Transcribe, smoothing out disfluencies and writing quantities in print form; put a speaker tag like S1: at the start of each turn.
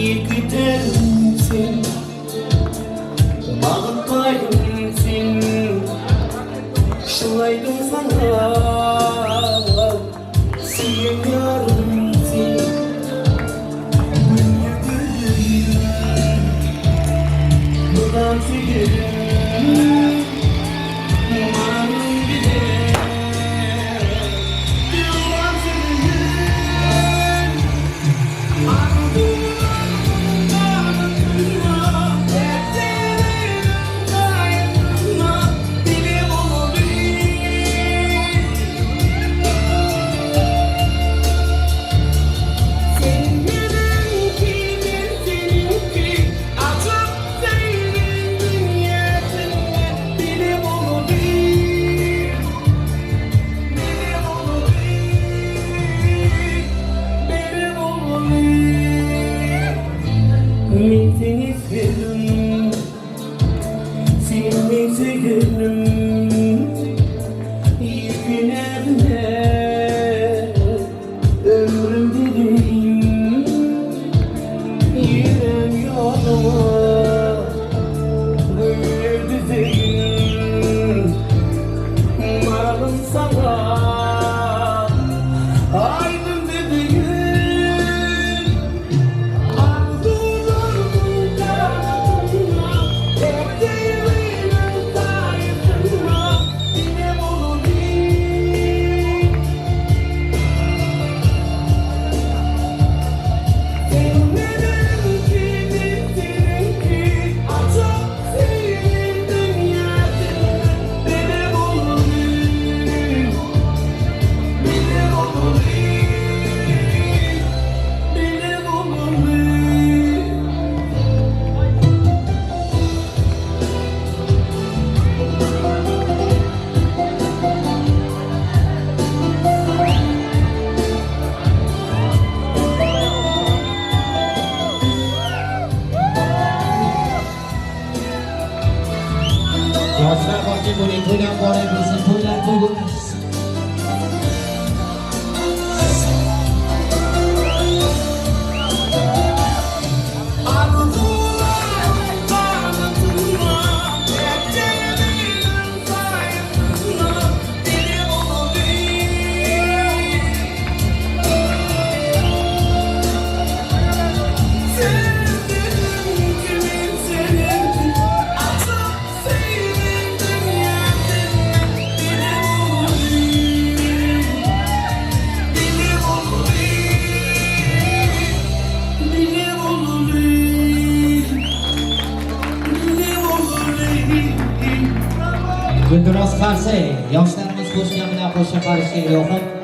S1: Еркетерім сен, бағыттайым сен, шулайдың сана сүйген ярым сен. Бұдан сүйгенім марым биле Yıllar senin. Men seni sevdim, sen men sevgilim. Yüküne ömrüm dedim, yürüm yoluma düzeyim. Maralım sana aydın dediğim. Arzularım kanatına, dertlerimin sayesinde yine olur. Sen benimki, ben seninki, açık senin dünyasını benim olur. Benim olur, benim olur.
S2: Yoshlar hokim bo'ling, to'ylar muborak bo'lsin, to'ylar to'y bo'lsin.
S1: Arzularım kanatına, dertlerimin sayesinde benim olur. Sen benimki, ben seninki, açık senin dünyasını benim olur. Benim olur, benim olur, benim olur.
S2: Gulduros qarsak, yoshlarimiz qo'shgan bilan qo'shiq qarishga, ilohim.